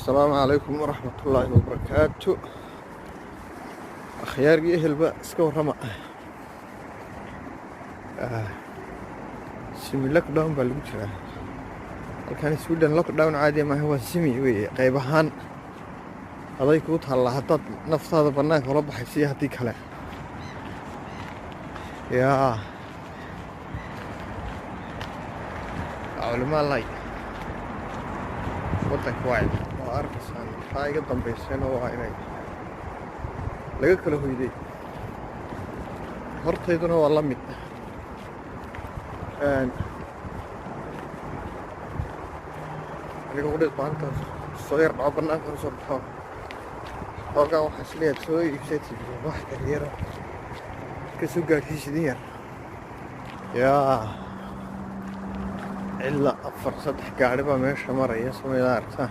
Asalaamu calaykum waraxmatullaahi wabarakaatu. Akhyaargii ehelba, iska warrama. Semi lockdown baa lagu jiraa halkan Sweden. Lockdown caadi maaha, waa semi weeye. Qayb ahaan aday kuu taallaa haddaad naftaada bannaanka ula baxaysa iyo haddii kale. Yaa culimaa lay, waddanka waa arkaysaan. Taa iga dambaysayna waa inay laga kala hoyday, hortayduna waa la mid. Aniga qudheed maanta soo yar dhaco, bannaanka usoo baxo xoogaa. Waxaa isleeyahay soo iibsatid wax yaryaro ka soo gaadhsiisidin yar. Yaa ilaa afar saddex gaari baa meesha maraya, samayda aragtaa.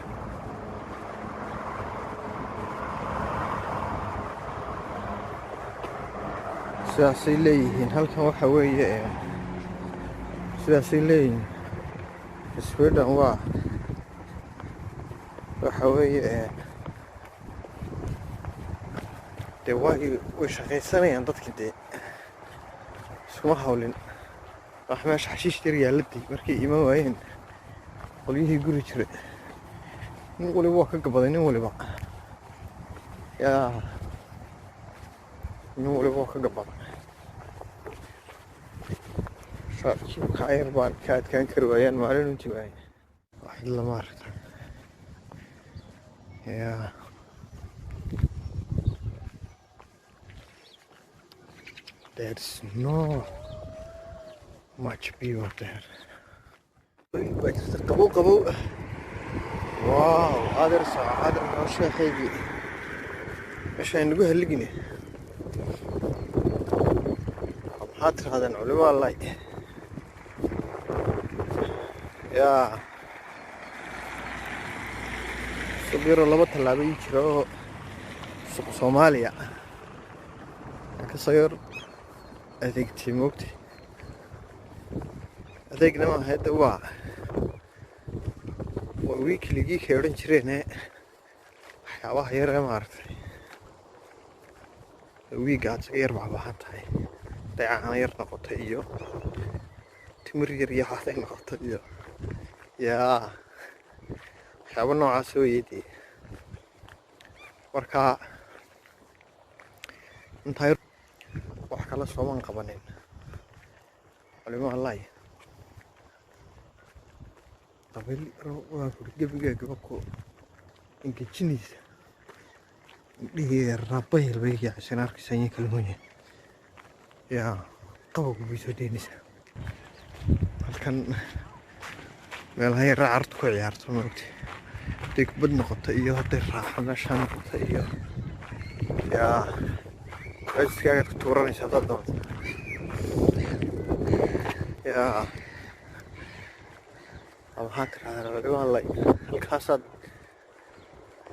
Sidaasay leeyihiin halkan waxa weeye, sidaasay leeyihiin. Sweden waa waxa weeye dee waa way shaqaysanayaan dadki, dee iskuma hawlin. Wax meesha xashiish yar yaaladii markay iman waayeen qolyihii guri jiray, nin waliba waa ka gabaday. Nin waliba, yaa, nin waliba waa ka gabaday. Shubka yar baan ka adkaan kari waayaan maalin unti waayay. Wax lama aragta. Yaa, there's no much people there. Baa jirta, qabow qabow. Wow, adeer soco, adeer noo sheekaygii meesha aynagu haligine. Maxaad tirahdeen, culimo allay? Yaa suuq yaroo laba tallaabo ii jira oo suuq Soomaaliya aan kasoo yar adeegtay, moogtay. Adeegna maaha hadda, waa weekly-gii kay odhan jireene, waxyaabaha yar ee maaragtay wiiga aad isaga yar baxbaxan tahay, hadday caano yar noqoto iyo timir yar iyo waxday noqoto iyo yaa waxyaabo noocaas weeye dee. Marka intaa yar wax kala sooman qabanin, culimo allahi. Dabayl waan kuri gebigaagaba ku engejinaysa, indhihii rabayl bay yaacsan, arkaysa in kala mooye. Yaa, qabowga bay soo deynaysaa. Halkan meelaha yar carruurta ku ciyaarto, maogtay, hadday kubad noqoto iyo hadday raaxo meeshaa noqoto iyo yaa iskaagaad ku tuuranaysa haddaad doonto. Yaa, maxaa tirahdaan, culimo allay? Halkaasaad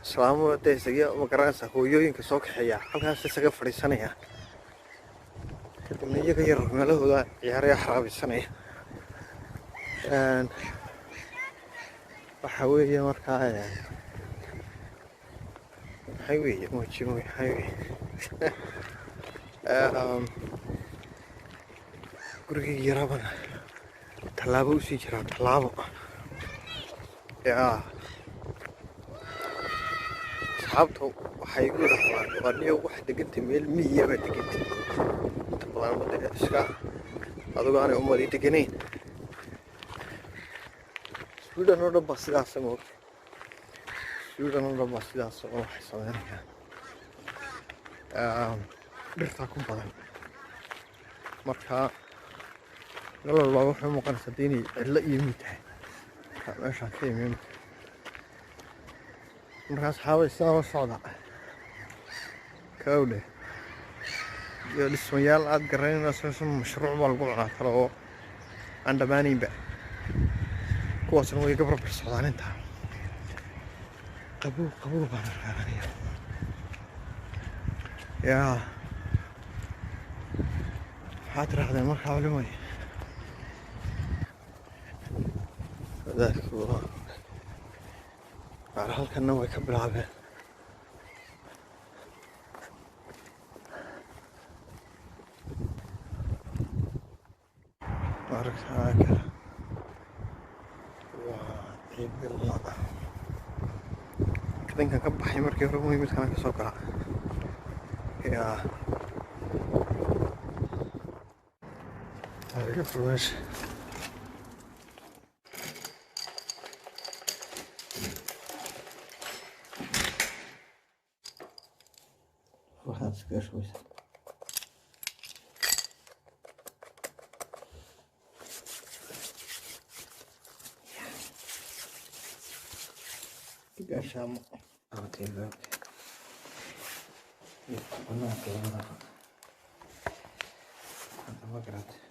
islaamuhu hadda isaga, ma garanaysaa, hooyooyinka soo kaxeeya halkaas isaga fadhiisanaya, kadibna iyaga yar meelahooda ciyaaraya, xaraabaysanaya. Waxa weeye markaa maxay weeye, moji maxay weeye, gurigayga yaraabana tallaabo usii jiraa, tallaabo. Yaa asxaabta waxay igu yidhahdaan, waa niyo waxay degantay meel miyiya baa degantay inta badan, wada iska adigo aanay ummadii deganayn. Sweden oo dhan baa sidaasa, moogta. Sweden oo dhan baa sidaas oo waxay sameynayaan dhirtaa ku badan. Marka meel walbaa waxay u muuqanaysaa dee inay cidlo iyo mid tahay. Marka meeshaan ka imi markaa, asxaabay, sidaa la socda kawdhe iyo dhismayaal aad garanayso, mashruuc baa lagu cunaa kale oo aan dhammaanaynba. Kuwaasna way iga barbar socdaan. Intaa qabow qabow baan arkaa aniga. Yaa, maxaa tirahdeen markaa, culimay? Wadaadku waa Qaar halkanna way ka bilaabeen. Maaragtaa kale waa cibila kadinkan ka baxay markii hore muhiim midkana kasoo gala yaa iga fur meesha. Waxaad iskaga shubaysaa. Gaashaamo. Okay, okay. Banaanka labadaba. Hadda ma garatay.